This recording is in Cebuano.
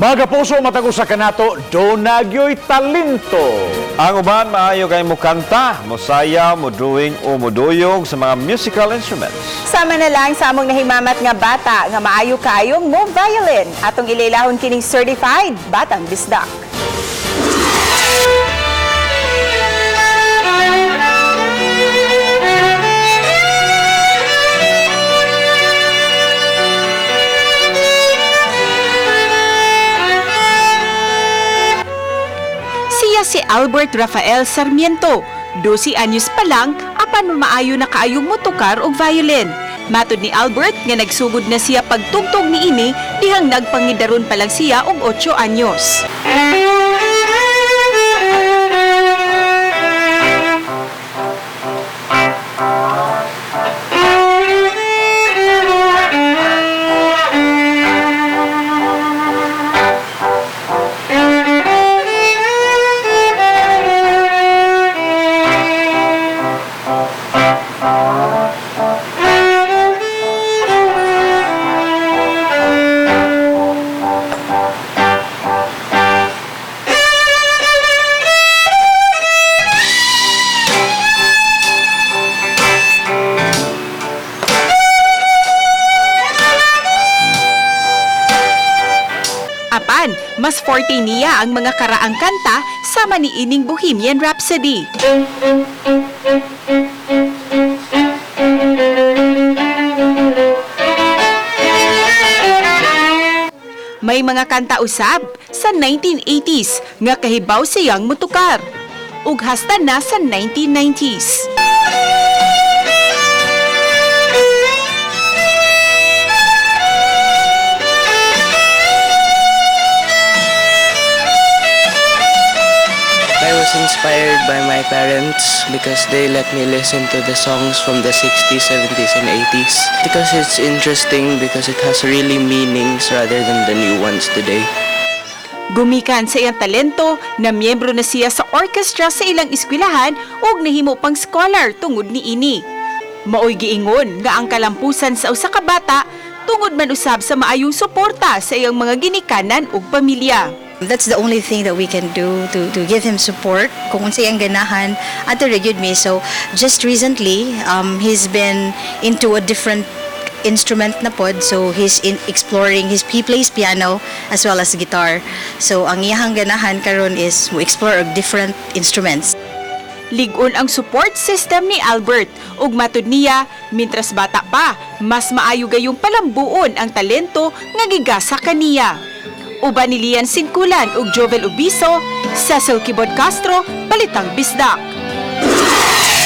Mga kapuso, matag usa kanato, duna gyoy talento. Ang uban maayo kay mokanta, mosayaw, modrawing o moduyog sa mga musical instruments. Sama na lang sa among nahimamat nga bata nga maayo kaayong mo violin. Atong ilaylahon kining certified Batang Bisdak. Siya si Albert Rafael Sarmiento. 12 anyos pa lang, apan maayo na kaayong motukar og violin. Matod ni Albert nga nagsugod na siya pagtugtog niini dihang nagpangidaron pa lang siya og 8 anyos. Apan, mas forte niya ang mga karaang kanta sama ni ining Bohemian Rhapsody. May mga kanta usab sa 1980s nga kahibaw siyang mutukar. Ug hasta na sa 1990s. I was inspired by my parents because they let me listen to the songs from the 60s, 70s, and 80s. Because it's interesting because it has really meanings rather than the new ones today. Gumikan sa iyang talento na miyembro na siya sa orchestra sa ilang eskwelahan ug nahimo pang scholar tungod niini. Maoy giingon nga ang kalampusan sa usa ka bata tungod man usab sa maayong suporta sa iyang mga ginikanan ug pamilya. That's the only thing that we can do to give him support kung unsay ang ganahan ato ra gyud mi. So just recently, he's been into a different instrument na pod, so he's in exploring his he plays piano as well as guitar. So ang iyahang ganahan karon is mo explore og different instruments. Lig-on ang support system ni Albert ug matud niya mintras bata pa, mas maayo gayong palambuon ang talento nga gigasa kaniya. Uban ni Lian Sinkulan ug Jovel Ubiso, Cecil Kibod Castro, Balitang Bisdak.